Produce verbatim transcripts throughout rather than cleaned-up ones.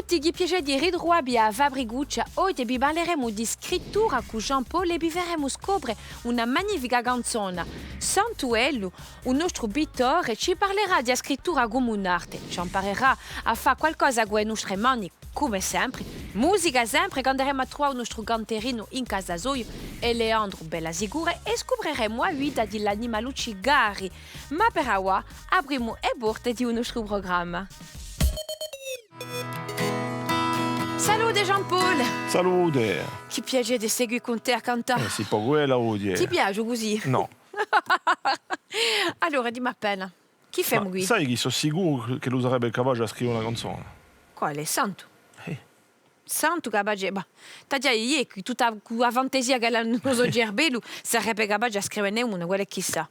Tutti, chì piacè di ritruvà vi à a Fabricuccia. Oghje vi parleremu di scrittura cù Jean-Paul è vi feremu scopre una magnifica canzona. Santu ellu, u nostru pittore, ci parlerà di a scrittura cum'è un'arte, ci amparerà à fà qualcosa cù e nostre mani, cum'è sempre. Musica sempre, chì anderemu à truvà u nostru canterinu in casa soia, è Leandru, bella sicura, è scupreremu a vita di l'animalucci Gari. Ma per avà, aprimu e porte di u nostru prugramma. Salute Jean-Paul! Salute! Chì piacè di seguì cun tè à cantà! Eh, sì pocu bella oghje! Ti piace cusì? Nò. Allora, dimmi appena, chì femu quì? Ma sai chì sò sicuru ch'ellu sarebbe capace à scrive una canzona? Quale? Santu? Eh. Santu capace, bah, t'aghju à dì eiu, cù tutta a, cù a fantasia ch'ellu hà in u so cerbellu, sarebbe capace à scrivene una, quale hè chì sà.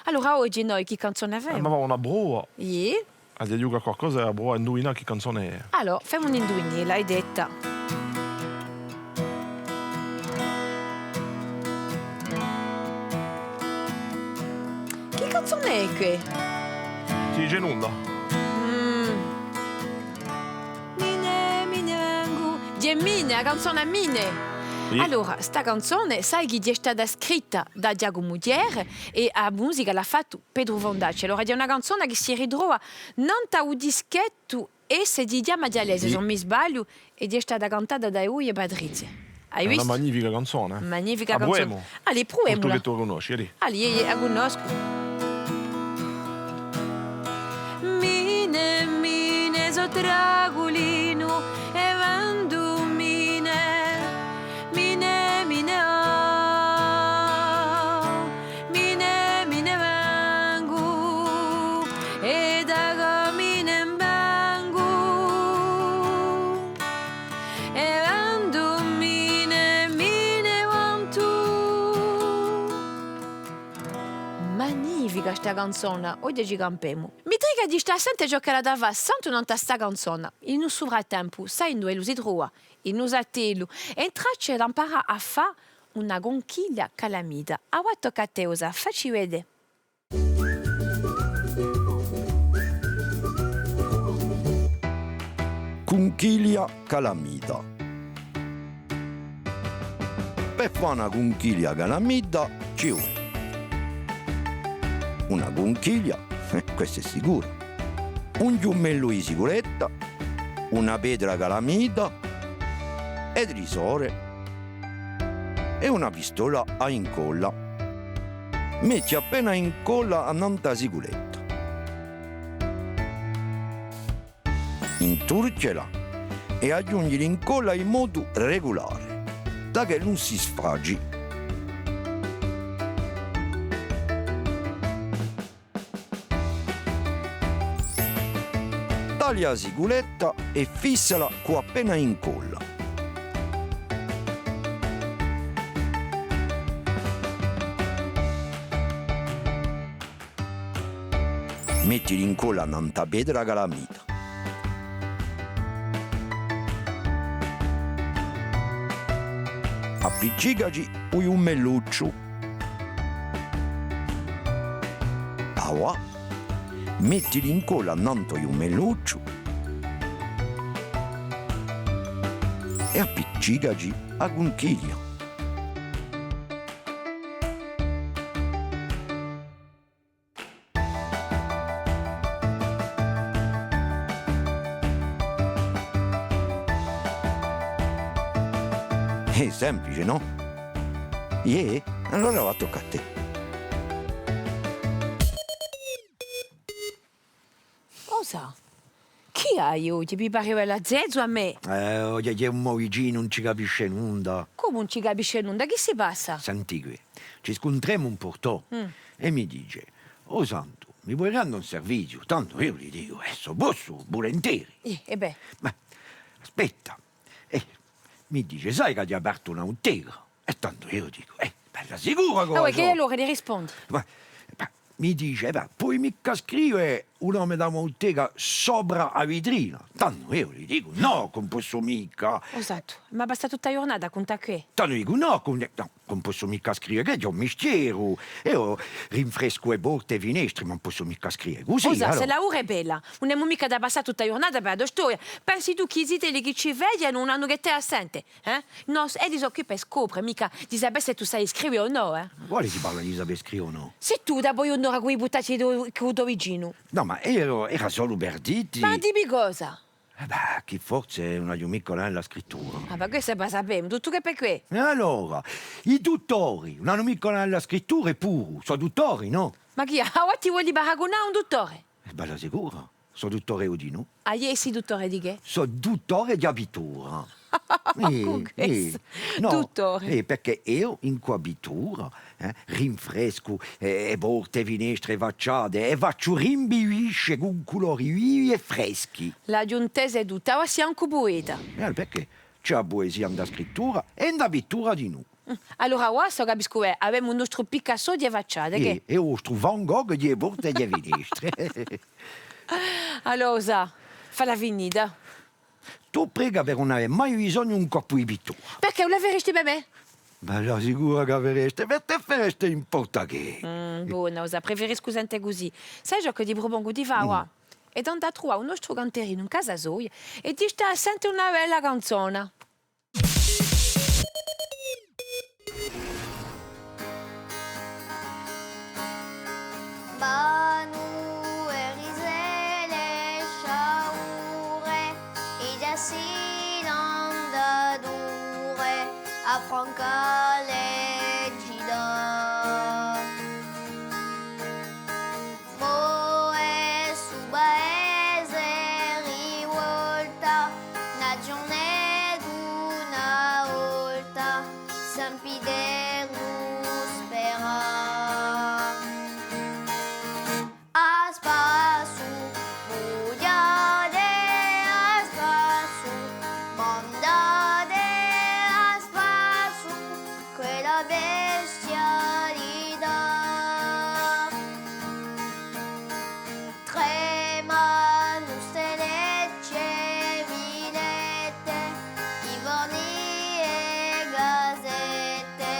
Allora, oghje noi chì canzona femu? Eh, ma femu una prova. Iè? Ah, s'ellu dice qualcosa, a prova à induvinà chì canzona hè. Allora, femu un'induvinella, hè detta. Chì canzona hè què? Si dice nunda. Mm. Mine, mine, vengu. Ghjè Mine, a canzona Mine. Iè. Allora, sta canzona, sai chì ghjè stata scritta da Ghjacumu Thiers è a musica l'hà fattu Petru Fondacci. Allora, ghjè una canzona chì si ritrova nant'à u dischettu Esse di Ghjamma Ghjalese, iè, s'o ùn mi sbagliu, è ghjè stata cantata da Ui è Patrizia. Hai vistu? Hè una magnifica canzona, eh? Magnifica canzona. A pruvemu? Allez, pruvemula. Purchè tù a cunnosci, allez. Allez, iè, iè, a cunnoscu. Mine, mine, sò tragulinu è vendu mine, mine, mine, oh. Mine, mine vengu, è da chì mine vengu, è vendu mine, mine vendu. Magnifica sta canzona, oghje ci campemu. Mi trica di stà à sente ciò ch'ellu hà da fà Santu nant'à sta canzona. In u so frattempu, sai induve ellu si trova? In u so attellu, è in traccia d'amparà à fà una cunchiglia calamita. Avà tocca à tè, o Sà, facci vede. Cunchiglia calamita. Per fà una cunchiglia calamita ci vole una cunchiglia, eh, quessa hè sicura, un ghjumellu di sicuretta, una petra calamita, e trisore è una pistola à incolla. Metti appena incolla annant'à a sicuretta. Inturchjela è aghjunghji l'incolla in modu regulare, da ch'ella ùn si sfragi. Taglia a sicuretta è fissala cù appena incolla. Metti l'incolla nant'à a petra calamita. Appiccicaci u ghjumellucciu. Avà, metti l'incolla nant'à u ghjumellucciu è appiccicaci a cunchiglia. Hè simplice, nò? Iè? Allora avà tocca à tè. O Sà, chì hai oghje? Mi pare bella zezua à mè. Eh, oghje, oghje un mo vicinu ùn ci capisce nunda. Cumu ùn ci capisce nunda? Chì si passa? Senti quì, ci scuntremu in Portò è mi dice: "O Santu, mi poi rende un serviziu?" Tandu eiu li dicu: "Eh, s'o possu, vulinteri." Eh, è bè. Ma aspetta, eh, mi dice: "Sai ch'aghju apertu una butega?" È tandu eiu dicu: "Eh, bella sicura chì..." È chì allora li rispondi? Ma, ma mi dice: "Eh, ma poi micca scrive u nome di a mo buttega sopra à a vitrina. Tandu eiu li dicu, nò, ch'ùn possu micca. O Satu, m'hà passatu tutta a ghjurnata à cuntà què. Tandu dicu, nò, ch'ùn, nò, ch'ùn possu micca scrive què, hè un mistieru. Eiu rinfrescu e porte è e finestre, ma ùn possu micca scrive cusì, o Sà, allora. S'è a laura hè bella, ùn emu micca da passà tutta a ghjurnata per a to storia. Pensi tù chì i zitelli chì ci veghjanu ùn anu chè tè à sente? Eh? Nò, elli sò quì per scopre, micca di sapè s'è tù sai scrive o nò, eh? Quale si parla di sapè scrive o nò? Sì tù, dapoi un'ora cù i buttacci di u, cù u to vicinu. Nò, ma eiu era solu per ditti. Ma dimmi cosa? Eh bè, chì forse ùn aghju micca una bella scrittura. Ah, ma quessa a sapemu, tuttu chè per què. È allora, i duttori ùn anu micca una bella scrittura, è puru, sò duttori, nò? Ma chì, avà ti voli paragunà à un duttore? Eh, bella sicura. Sò duttore eiu dinù. Ah, iè, sì duttore di chè? Sò duttore di a pittura. Cù chì? Nò, duttore. Eh, perchè eiu incù a pittura, eh, rinfrescu, eh, e porte, e finestre, e facciate, è facciu rimbivisce cù culori vivi è freschi. L'aghju intesa tutta, avà sì ancu pueta. Eh, perchè ci hè a puesia in a scrittura è in a pittura dinù. Mm. Allora, avà, s'o capiscu bè, avemu u nostru Picasso di e facciate, chì? È u vostru Van Gogh di e porte è di e finestre. Allora, o Sà, falla finita. Tù prega per ùn avè mai bisognu un colpu di pittura. Perchè, ùn la feresti per mè? Ma sò sicura chì a fereste, per tè fereste, importa chè. Mm, bona, o Sà, preferiscu sente cusì. Sai ciò ch'o ti prupongu di fà, avà? Hè d'andà à truvà u nostru canterinu in casa soia è di stà à sente una bella canzona. Vanu e risele sciaure, è ghjà sì l'andadure, à francà l'è ghjà. Mo hè stu paese rivolta, una ghjurnata una volta, San Piteru spera. À spassu, mughjate, à spassu, mandate, à spassu, quella bestialità. Tremanu stellette, filette, i forni è casette,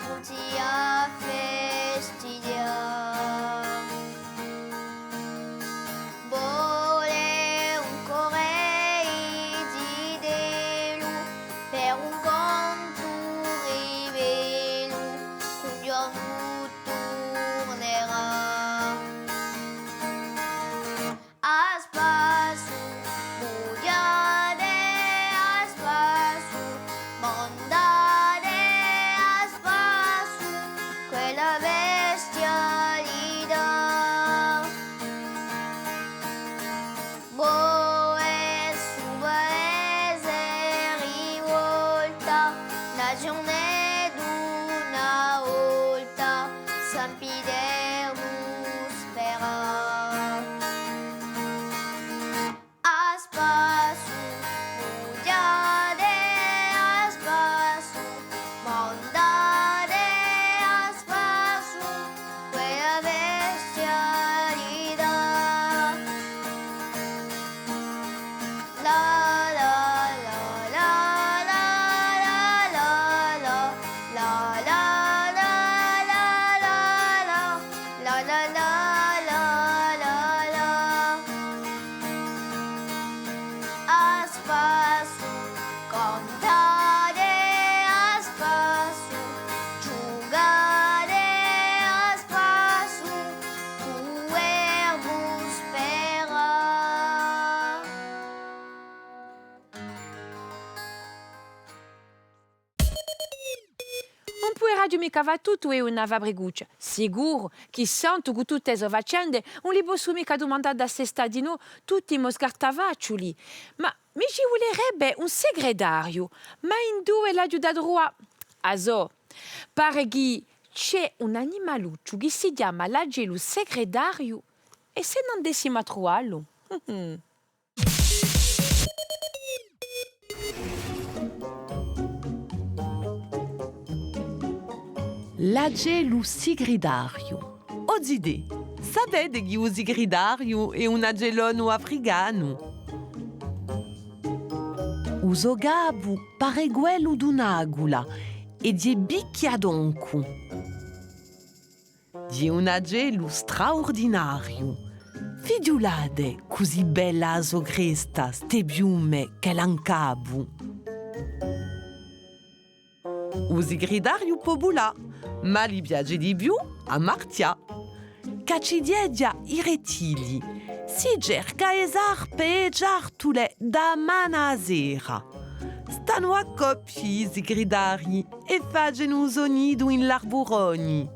pronti à festighjà. Vole un correghju di telu per un contu rivellu, ch'un ghjornu turnerà. À spassu, mughjate, à spassu, mandate, à spassu, quella bestialità. Mo hè stu paese rivolta, una ghjurnata una volta, San Piteru spera. À spassu, mughjate, à spassu, mandate, à spassu, quella bestialità. La, la, la, la. À spassu, cantate, à spassu, ghjucate, à spassu, cù u verbu sperà. Ùn puderaghju micca fà tuttu eiu in a Fabricuccia. Sicuru chì Santu cù tutte e so faccende ùn li possu micca dumandà d'assestà dinù tutti i mo scartafacciuli. Ma mi ci vulerebbe un segretariu. Ma induve l'aghju da truvà? Ah sò, pare chì ci hè un animalucciu chì si chjama l'acellu segretariu è s'è n'andessimu à truvallu? L'acellu sigritariu. O zitè, Sapete chì u sigritariu hè un aghjellonu africanu? U so capu pare quellu d'un'acula è ghjè bichja toncu. Ghjè un aghjellu straurdinariu. Fighjulate cusì bella a so cresta, ste piume ch'ellu hà in capu. U sigritariu pò vulà, ma li piace di più à marchjà. Caccighjeghja i rettili, si cerca e sarpe è e ciartule da mane à a sera. Stanu à coppie i sigritarii è facenu u so nidu in l'arburoni.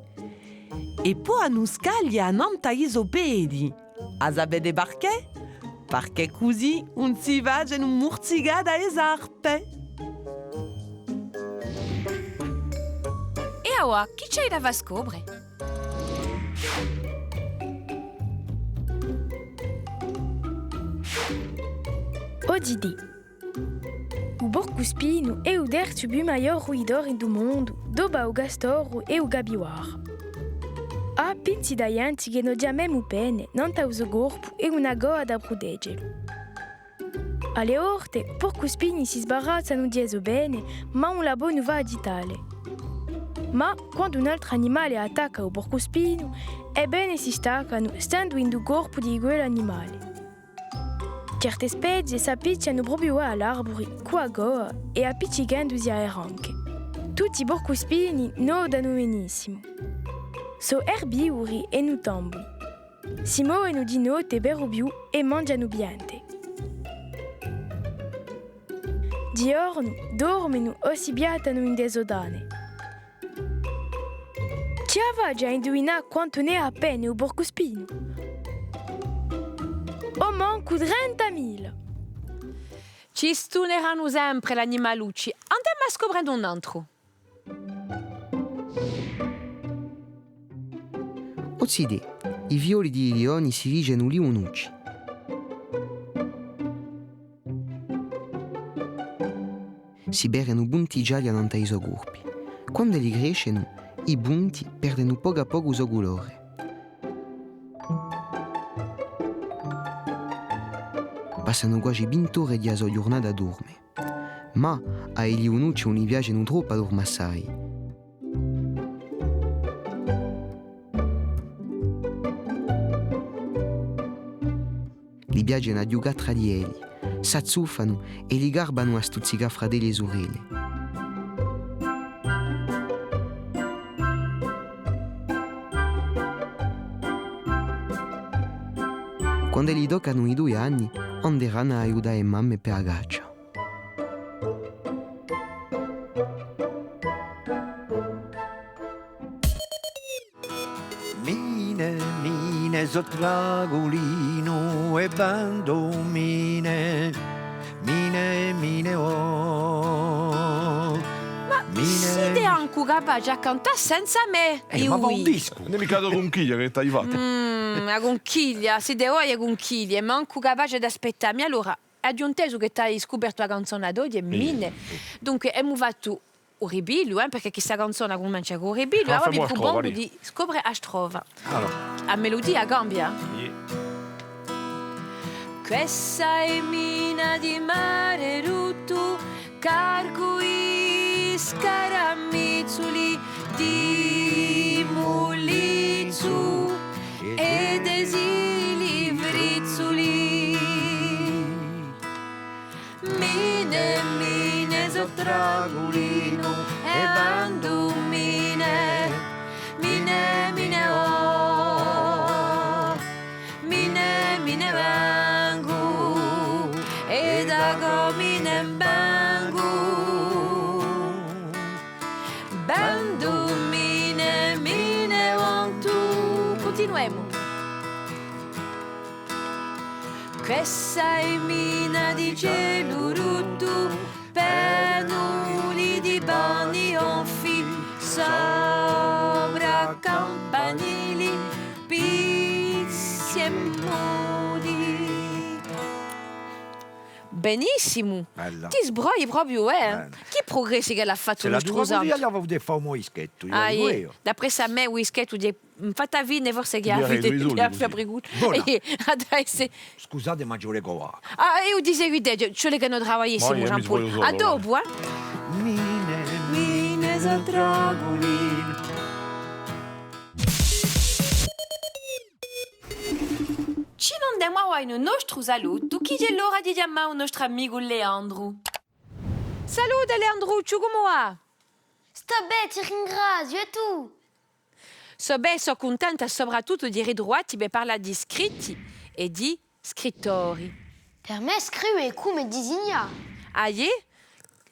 È po anu scaglie annant'à i so pedi. A sapete parchè? Parchè cusì ùn si facenu murzicà da e sarpe. È avà, chì ci hè da fà scopre? Oghje dì. U porcuspinu hè u terziu più maiò ruidore di u mondu, dopu à u castoru è u capivaru. Hà pinzi taglianti chì no chjamemu pene, nant'à u so corpu è una coda da prutegelu. À e volte, porcuspini si sbarazzanu di e so pene, ma ùn la ponu fà di tale. Ma, quandu un altru animale attacca u porcuspinu, e pene si staccanu, stendu in u corpu di quellu animale. Certe spezie s'appiccianu propiu à l'arburi, cù a coda, è appiccicandusi à e ranche. Tutti i porcuspini notanu benissimu. Sò erbivori è nuttambuli. Si movenu di notte per u più è manghjanu piante. Di ghjornu dormenu o si piattanu in e so tane. Ci hè à fà induvinà quantu n'hà pene u porcuspinu? Omancu trentamila! Ci stuneranu sempre l'animalucci. Andemu à scoprene un antru. O zitè, i figlioli di i lioni si dicenu liunucci. Si perenu punti ghjalli annant'à i so corpi. Quand'elli crescenu, i punti perdenu pocu à pocu u so culore. Passanu quasi vint'ore di a so ghjurnata à dorme. Ma à i liunucci ùn li piacenu troppu à dorme assai. Li piacenu à ghjucà trà di elli, s'azzuffanu è li garbanu à stuzzicà fratelli è surelle. Quand'elli toccanu i dui anni, anderanu à aiutà e mamme per a caccia. Mine, mine, sò tragulinu è bandu mine, mine, mine, oh. Ma site ancu capaci à cantà senza mè? Eh, ma fà un discu. Ùn hè micca a to cunchiglia chì t'hà fattu? Mm, a cunchiglia, site voi e cunchiglie, mancu capace d'aspettà mi. Allora, aghju intesu chì t'hai scupertu a canzona d'oghje, Mine. Dunque, emu fattu u ripigliu, eh, perchè chì sta canzona cumencia cù u ripigliu, avà vi prupongu di scopre a strofa. Allora. A meludia cambia. Iè. Quessa hè mina di mare ruttu, cargu di scaramizzuli, di mullizzu è d'esili frizzuli. Mine, mine, sò tragulinu è bandu mine, mine, mine, oh. Mine, mine, bangu, è da cumine bangu. Bandu mine, mine, bandu. Cuntinuemu. Quessa hè mina di celu ruttu, pennuli di panni gonfi, sopra campanili, pizzi è mudi. Benissimu. Bella. Ti sbrogli propiu, eh? Bella. Chì prugressi ch'ellu hà fattu u nostru Santu. S'ella trova cusì, allora vole dì fà un dischettu, eiu dicu eiu. D'apressu à mè, un dischettu di, mm, fatta fine, forse chì a fine di a fine. Voilà. Scusate, ma ci vole à covà. Ah, eiu ti seguitemu, ci vole chì no travagliessimu, Jean-Paul. À dopu, eh? Mine, mine, s'attraguli. Ci n'andemu avà in u nostru salottu, chì hè l'ora di chjamà u nostru amicu Leandru. Salute Leandrucciu, cumu và? Stò bè, ti ringraziu, è tù? Sò bè, sò cuntenta soprattuttu di ritruvatti per parlà di scritti è di scrittori. Per mè scrive hè cum'è disignà. Ah, iè?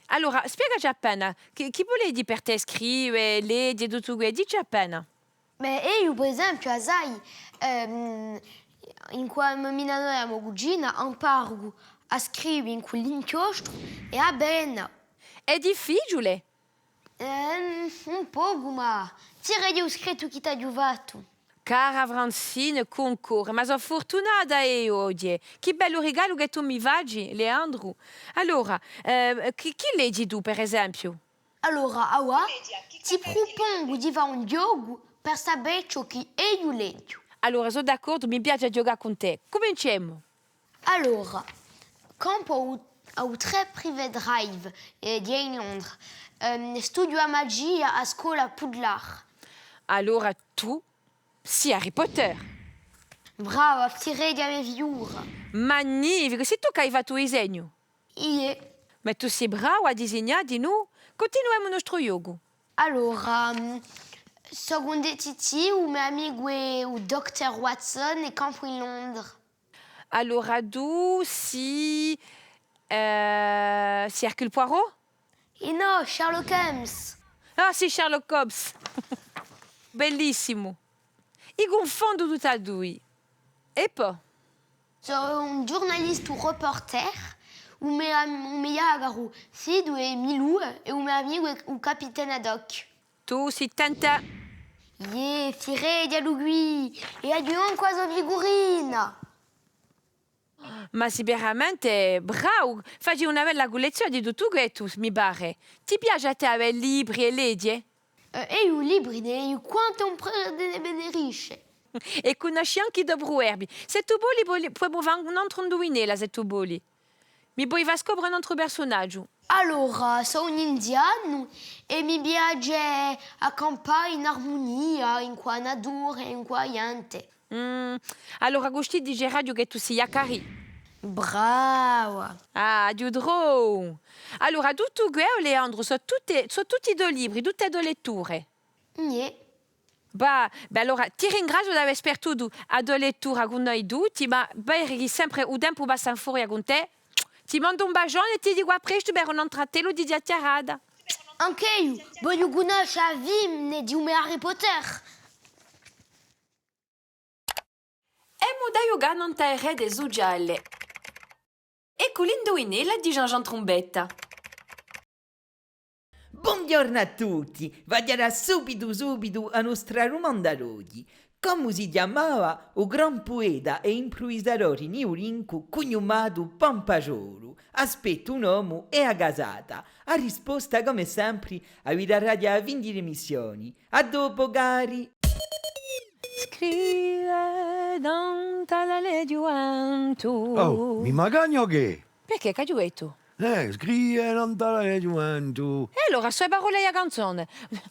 Allora, spiegaci appena, chì, chì vole dì per tè scrive, leghje, tuttu què, dicci appena. Bè, eiu, per esempiu, a sai, ehm, incù a mammina noia, a mo cugina, amparu à scrive incù l'inchjostru è a penna. Hè difficiule? Ehm, un pocu, ma ti leghju u scrittu chì t'aghju fattu. Cara Francine, cuncore, ma sò furtunata eiu oghje. Chì bellu rigalu chì tù mi faci, Leandru. Allora, eh, chì, chì leghji tù, per esempiu? Allora, avà, ti prupongu di fà un ghjocu per sapè ciò chì eiu leghju. Allora, sò d'accordu, mi piace à ghjucà cun tè. Cuminciemu! Allora, campu à u, à u Three Private Drive, eh, di in Londra. Ehm, studiu a magia à a scola Poudlard. Allora tù sì Harry Potter. Brava, ti leghji a me fiura. Magnificu, sì tù chì ai fattu u disegnu? Iè. Ma tù sì bravu à disignà dinù? Cuntinuemu u nostru ghjocu. Allora, mm, sò un detittivu, u me amicu hè u dottor Watson è campu in Londra. Allora tù sì, eh, sì Hercule Poirot? È nò, Sherlock Holmes. Ah, sì, Sherlock Holmes. Bellissimu. I cunfondu tutti è dui. È po? Sò un ghjurnalistu reporter, u me am-, u me ghjacaru Fidu è Milù è u me amicu hè u capitanu Haddock. Tù sì Tintin. Iè, ti leghji à lu quì, è aghju ancu a so figurina. Ma sì veramente bravu, faci una bella cullezzione di tuttu què tù, mi pare. Ti piace à tè avè libri è leghje? Eh, eiu libri ne leghju quant'è un prete ne benerisce. È cunnosci ancu i to pruverbii. S'è tù voli, voli, pudemu fà un antru induvinella, s'è tù voli. Mi poi fà scopre un antru persunagiu. Allora, sò un indianu è mi piace à campà in armunia incù a natura è incù a ghjente. Mm, allora custì diceraghju chì tù sì Yakari. Brava! Ah, aghju trovu! Allora, tuttu què, o Leandru, sò tutte, sò tutti i to libri, tutte e to letture. Iè. Bah, bè, allora, ti ringraziu d'avè spartutu a to lettura cù noi tutti, ma vedi chì sempre u tempu passa in furia cun tè. Ti mandu un basgione è ti dicu à prestu per un antru attellu di chjachjarata. Ancu eiu, vogliu cunnosce a femmina di u me Harry Potter. Emu da ghjucà nant'à e rete suciale. Eccu l'induvinella di Jean-Jean Trumbetta. Bonghjornu à tutti! V'aghju à dà subitu subitu a nostra dumanda d'oghji. Comu si chjamava u gran pueta è impruvisadori niulincu cugnumatu Pampasgiolu? Aspettu u nomu è a casata. A risposta, cum'è sempri, a vidarati à a fine di l'emissioni. À dopu, cari! Scrive nant'à l'ale di u ventu. Oh, mi magagnu o chè? Perchè, ch'aghju dettu? Eh, scrive nant'à l'ale di u ventu. È allora, sò e parolle di a canzone.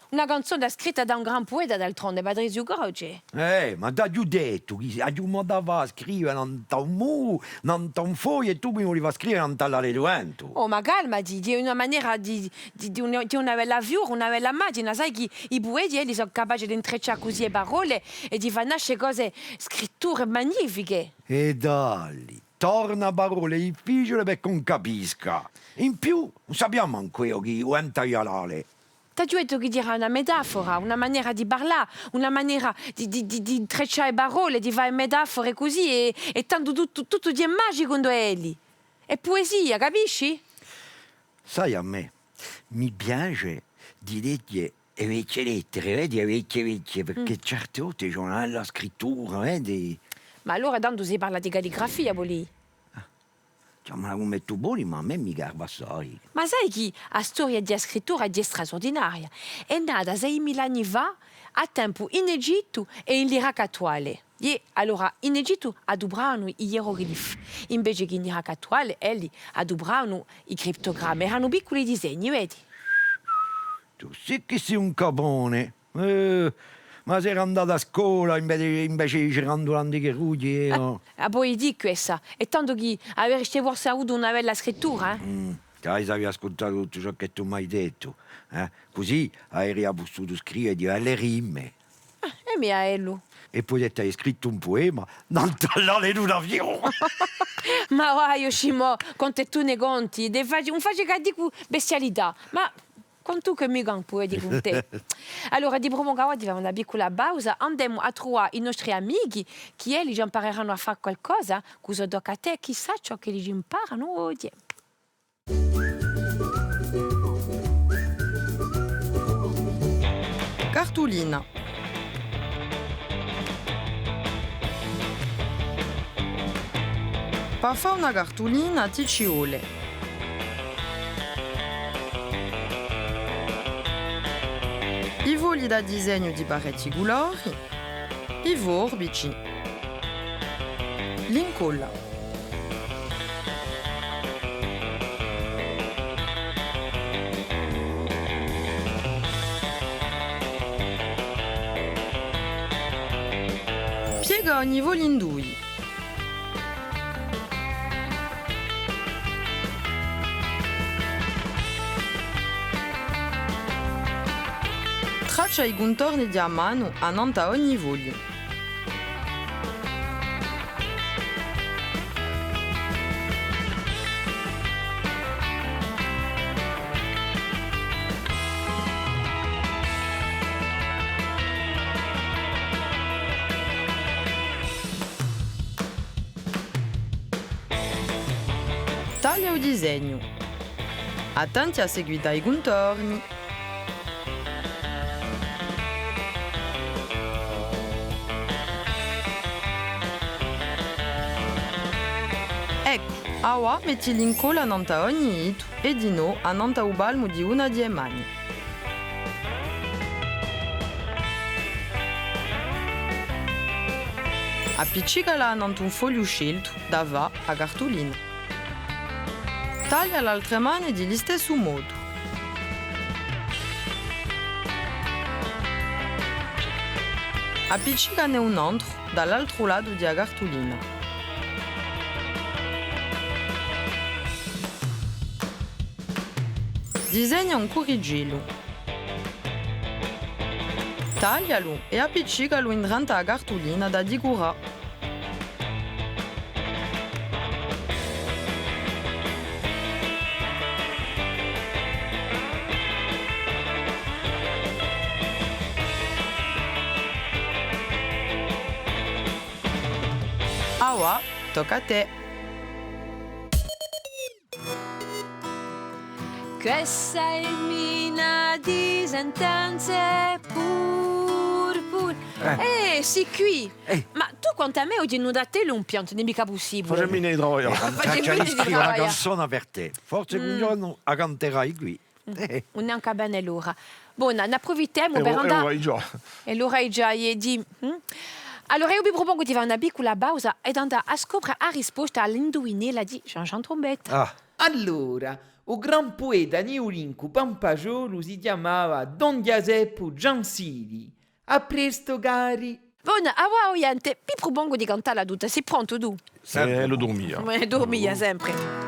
Una canzone scritta da un gran pueta, d'altronde, Patriziu Croce. Eh, ma t'aghju dettu chì aghju da fà scrive nant'à un mu-, nant'à un fogliu, è tù mi voli fà scrive nant'à l'ale di u ventu. Oh, ma calmati, hè una manera di, di, di una, di una bella fiura, una bella immagine. Sai chì i pueti, eh, elli sò capaci d'intreccià cusì e parolle è di fà nasce cose, scritture magnifiche. È dalli, torna parolle difficiule perchè ùn capisca. In più, ùn sappiamu mancu eiu chì hè u ventu à l'ale. T'aghju dettu chì era una metafora, una manera di parlà, una manera di, di, di, d'intreccià e parolle, di fà e metafore cusì, è, è tandu tuttu, tuttu hè magicu ind'elli. Hè puesia, capisci? Sai, à mè mi piace di leghje e vechje lettere, vedi, e vechje vechje, perchè certe volte ci hè una bella scrittura, vedi? Ma allora tandu si parla di calligrafia, voli? Ah. Chjamala cum'è tù voli, ma à mè mi garba assai. Ma sai chì a storia di a scrittura hè strasurdinaria? Hè nata seimila anni fà, à tempu in Egittu è in l'Iraq attuale. Iè, allora, in Egittu adupravanu i ieroglifi, invece chì in l'Iraq attuale, elli adupravanu i crittogrammi. Eranu picculi disegni, vedi? Tù sì chì sì un capone. Eh, ma s'era andata à scola invece, invece di girandulà in i carrughji, eh, oh. Ah, poi dì quessa, è tandu chì averesti forse avutu una bella scrittura, eh? Mm, chì s'avia ascultatu tuttu ciò chì tù m'hai dettu, eh? Cusì averia pussutu scrive di belle rime. Ah, è mia ellu. È poi t'hai scrittu un puema, nant'à l'ale d'un avione. Ma vai, o scimò, quant'è tù ne conti, ne faci, ùn faci chè dicu bestialità, ma quantunque mi campu, eh, di cun tè. Allora, ti prupongu avà di fà una piccula pausa, andemu à truvà i nostri amichi, chì elli ci ampareranu à fà qualcosa, cù stu Tocca à tè, chissà ciò ch'elli ci amparanu oghje. Cartulina. Pà fà una cartulina ti ci vole i fogli da disegnu di parechji culori, i forbici, l'incolla. Piega ogni fogliu in dui. Traccia i cuntorni di a manu annant'à ogni fogliu. Taglia u disegnu. Attenti à seguità i cuntorni. Eccu, avà metti l'incolla annant'à ogni ditu è dinò annant'à u palmu di una di e mani. Appiccicala annant'à un fogliu sceltu da fà a cartulina. Taglia l'altre mane di listessu modu. Appiccicane un antru da l'altru latu di a cartulina. Disegna un curricellu. Taglialu è appiccicalu indrentu à a cartulina da dicurà. Avà, tocca à tè. Quessa hè mina di sentenze purpur-. Eh. Eh, sì quì. Eh. Ma tù quant'à mè oghje ùn dà tè l'impiantu, ùn hè micca pussibule. Facemmi ne troia. Facemmi ne troia. Scriva una canzona per tè. Forse un ghjornu a canterai quì. Eh. Ùn hè ancu bè l'ora. Bona, n'apprufittemu per andà. È l'ora hè ghjà, eh, dì, hm? Allora, eiu vi prupongu di fà una piccula pausa è d'andà à scopre a risposta à l'induvinella di Jean-Jean Trombetta. Ah. Allora, u gran pueta niulincu pampasgiolu si chjamava Don Ghjaseppu Giansili. À prestu, cari! Bon, avà, o ghjente, vi prupongu di cantalla tutta. Sì prontu, tù? Sempre. Eh, lu durmia. Eh, durmia, sempre.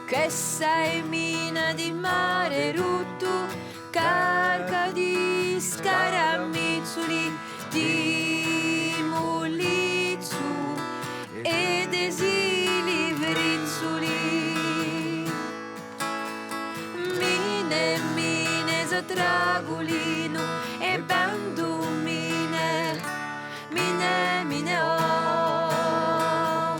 Quessa hè mina di mare ruttu, carca di scaramizzuli, di mullizzu è d'esili frizzuli. mi ne vò,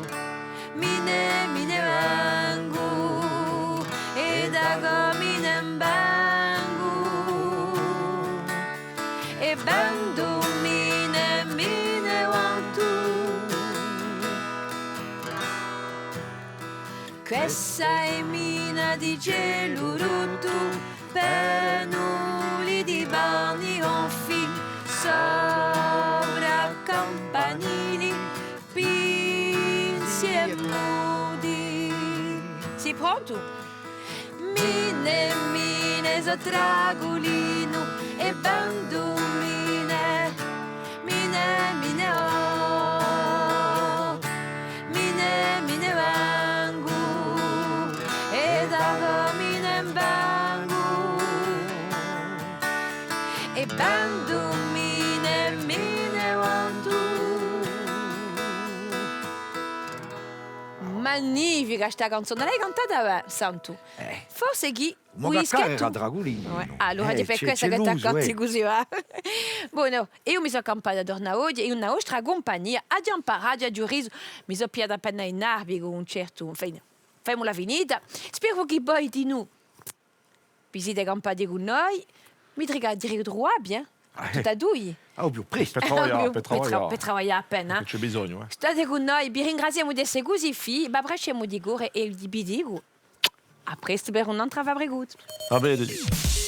mi ne, mi ne vengu, è da quà mi ne vengu, è vendu mi ne, mi ne vantu. Quessa hè mina di celu ruttu, pennuli di panni gonfi, sopra campanili, pinzi è mudi. Sì prontu? Mine, mine, sò tragulinu è bandu mine, mine, mine, oh, mine, mine, vangu, è da mine, vangu, è bandu mine, mine, vandu. Magnifica sta canzona, l'hai cantata bè, Santu. Eh. Forse chì u dischettu era tragulinu. Allora, eh, hè per quessa chì t'accatti cusì, và. Bon, eiu mi sò campata torna oghje, è in a vostra cumpagnia, aghju amparatu, aghju risu, mi sò pigliata appena in arbicu cù un certu, enfin, femula finita. Speru chì voi dinù vi site campati cù noi, mi trica di ritruvà vi, eh? Tutti è dui. Ah, u più prestu. Per travaglià, per travaglià appena. Ci hè bisognu, eh. State cù noi, vi ringraziemu d'esse cusì fini, v'abbracciemu di core è vi dicu à prestu per un'antra Fabricutu. À prestu.